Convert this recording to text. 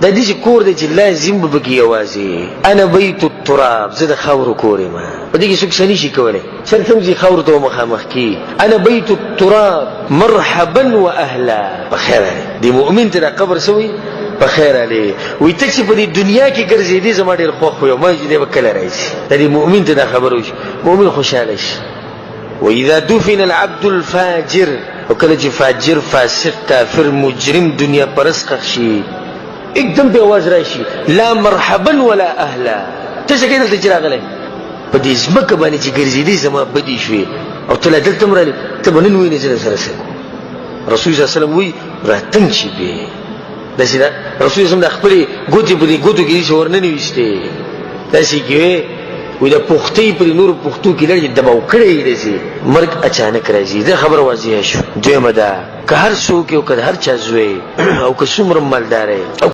دا داسې کور دی چې لازم به پکې یوازې. انا بیت التراب، زه د خاورو کور یم، په دې کې څوک څه نشي کولی، چېرته هم ځي خاورو ته به مخامخ کېږي. انا بیت التراب مرحبا و اهلا، په خیر راغلې. دې مؤمن ته دا قبر څه وایي؟ په خیر راغلې. وایي ته چې په دې دنیا کې ګرځېدې زما ډېر خوښ وي، ما چې دی به کله راځي. د دې مؤمن ته دا خبره وشي، مؤمن خوشحاله شي. واذا دفن العبد الفاجر، او کله چې فاجر، فاسق، کافر، مجرم، دنیا پرست ښخ شي، اکدم پې اواز راشي لا مرحبا ولا اهلا. ته څه کوې دلته چې راغلی؟ په دې ځمکه باندې چې ګرځېدې زما بدې شوې او ته لا دلته هم راغلې، ته به نن وینې زه در سره څه کوم. رسول صلی الله علیه وسلم وایي راتنګ شي پې داسې ده. رسول صلی الله علیه وسلم د خپلې ګوتې په دې ګوتو کې داسې ورننویستې، داسې کې وې وایي د پښتۍ په دې نورو پښتو کې لړ دباو کړی یې، داسې مرګ اچانک راځي. دا خبره واضحه شوه. دویمه ده که هر څوک یې او که د هر چا زوی او که څومره مالدار او